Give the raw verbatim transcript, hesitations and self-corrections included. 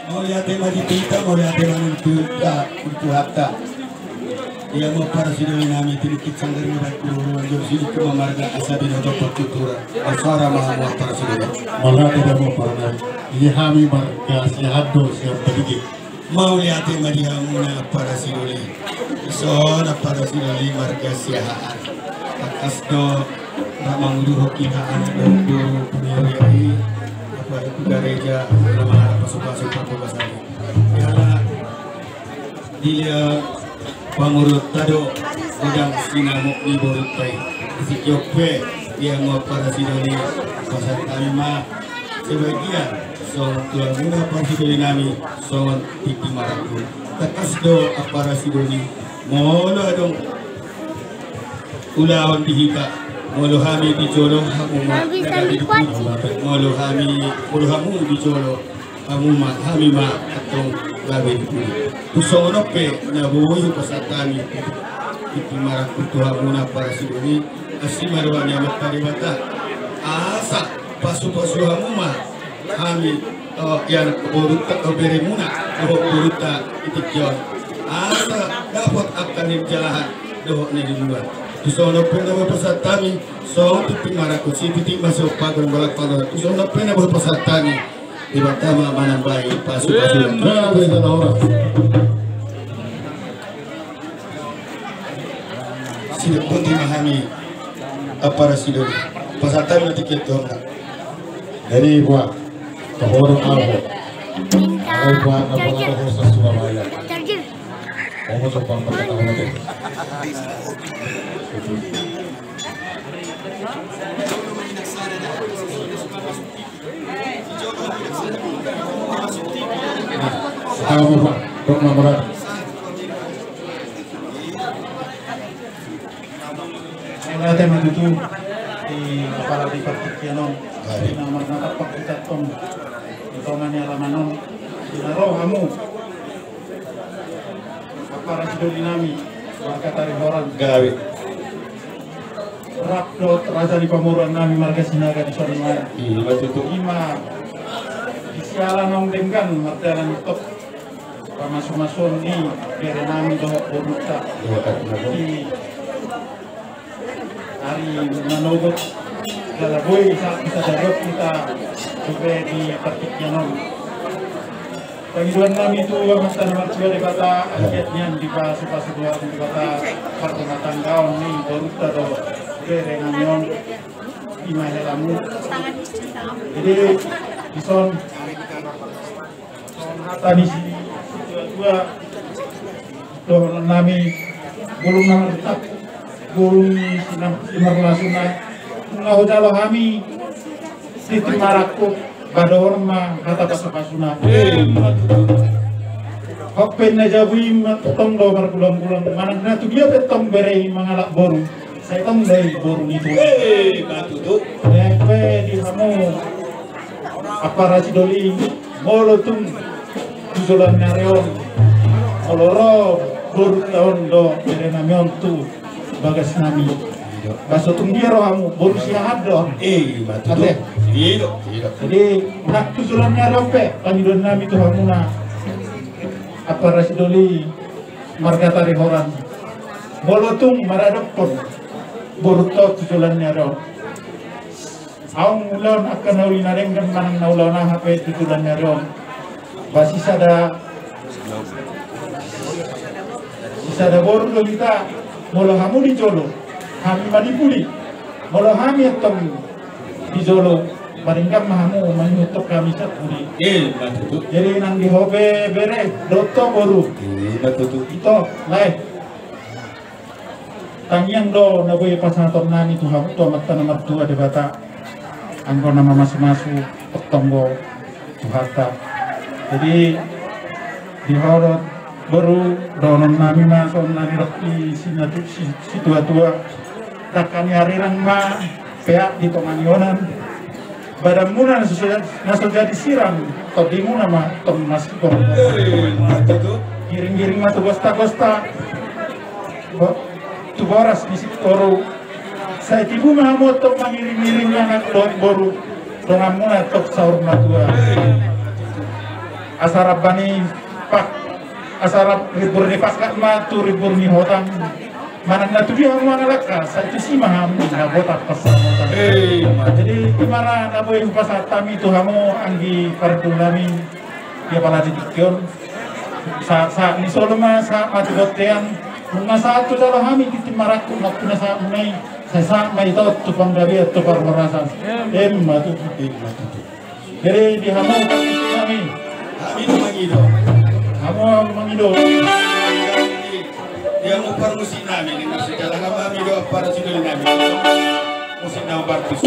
Mauliate ma di hita, mauliate ma di Tuhanta, di Tuhanta. Ia ma parasidoli nami, tinukit sanggar ni batu ruang jom sini ke marga asa binoto partuturan. Asara ma hamu parasidoli. Mauliate ma di hamu parsidoli. Ia hami marga Siahaan do, Siahaan Badige. Mauliate ma di hamuna parasidoli. Dison parasidoli marga Siahaan. Tangkas do na manguduhon hita anak dohot boru puniari, apa itu gareja, na mangalap pasupasu panggobasan. Ia dilehon pangurutta do godang sinamot ni borunta i. Sitiop pe ia ma parasidoli, pasahat hami ma sebagian songon tu hamuna parasidoli nami songon tintin marangkup. Tangkas do parasidoli, molo adong ulaon di hita, molo hami di jolo hamu ma na gabe di pudi, molo hami, molo hamu di jolo hamu ma, hami ma antong gabe di pudi. Tu songon on pe na boi hupasahat hami tintin marangkup tu hamuna parasidoli, asi ma roha ni Amanta Debata asa pasupasu hamu ma hami, ia anak borunta, beremuna dohot borunta di tingki on, asa dapot angka na nijalahan dohot na niula. Tu songon on pe na boi hupasahat hami songon tintin marangkup, sititik ma sian pagon, bolak pagon. Tu songon on pe na boi hupasahat hami, Debata ma manambai pasupasu. Sini putih ma hami, parasidoli. Pasahat hami ma tintin tu hamuna. Jadi buat tohorong aho. Jadi buat apa, tohorong sa Surabaya. Mau coba pakai tahu nanti. Tahu apa? Kok nomor apa? Mauliate ma tutu di kepala di partingkian on. Di nomor na tampak kita tong di tonga ni alaman on. Di na ro hamu parasidoli nami marga Tarihoran. Gabe. Rap dohot raja ni pamoruon nami marga Sinaga di son. Ima tutu. Ima di siala naung denggan mardalan i tok pamasumasuon ni bere nami dohot borunta. Di ari manogot jala boi sa bisa jadot kita dope di partingkian on. Pangidoan nami tu Amanta na martua Debata, anggiat nian dipasupasu Tuhan Debata parrumatanggaon ni borunta dohot bere nami on. Ima helamu. Jadi dison hata ni si tua-tua dohonon nami, bulung na martap, bulung ni sinam simarlasuna. Nunga hujalo hami tintin marangkup, ba dohon ma hata pasupasuna. Hope na jabu i ma tong do margulanggulang, manang na tu dia pe tong bere i mangalap boru, sai tong do i boru ni tulang. Ima tutu. Pe di hamu parasidoli, molo tung tu joloan ni ari on, molo ro borunta on dohot bere nami on tu bagas nami, ba so tung dia rohamu, boru Siahaan do. Ima tutu. Ate. Jadi nang tu joloan ni ari on pe pangidoan nami tu hamuna parasidoli marga Tarihoran, molo tung maradophon borunta on tu joloan ni ari on. Adong ulaon angka na uli na denggan manang na ulaon aha pe tu joloan ni ari on, ba sisada, sisada boru do hita. Molo hamu di jolo, hami ma di pudi. Molo hami antong di jolo, maringan ma hamu mangihuthon hami sian pudi. Ima tutu. Jadi nang di ho pe bere dohot ho boru. Ima tutu. Ito lae. Tangiang do na boi pasahaton nami tu hamu tu Amanta na martua Debata, anggo na mamasumasu tonggo Tuhanta. Jadi di ho do boru, dohonon nami ma songon na nidok ni sinatu-, si-, situatua, dangka ni arirang ma peak di tonga ni onan. Badanmuna na so, na so jadi sirang, tondimuna ma tong na sigor. Eh, mantap. Giring-giring ma tu gosta-gosta. Bo-, tu boras ni sitoru. Sai tibu ma hamu tong mangiring-iring anak dohot boru. Donganmuna tong saur matua. Asa rap bani pak-, asa rap ribur ni pakkat ma tu ribur ni hotang. Manang na tudia hamu mangalangka, sai tusi ma hamu na botak pasamotan. Eh, jadi ima ra na boi hupasahat hami tu hamu anggi parhundul nami. Ia pala di tingki on. Sa, sa, ni solo ma, sa, mati bontean. Nunga sa tu dalam hami di tim marangkup, na tu na sa, munai. Sa, sa, ma ito, tu panggabean, tu parhorasan. Em, matu, em, matu. Jadi, di hamu, kami. Hami do mangido. Hamu, hamu mangido. Di hamu parmusik nami, di musik dalam hami do, para sidoli nami. Musik nama partus.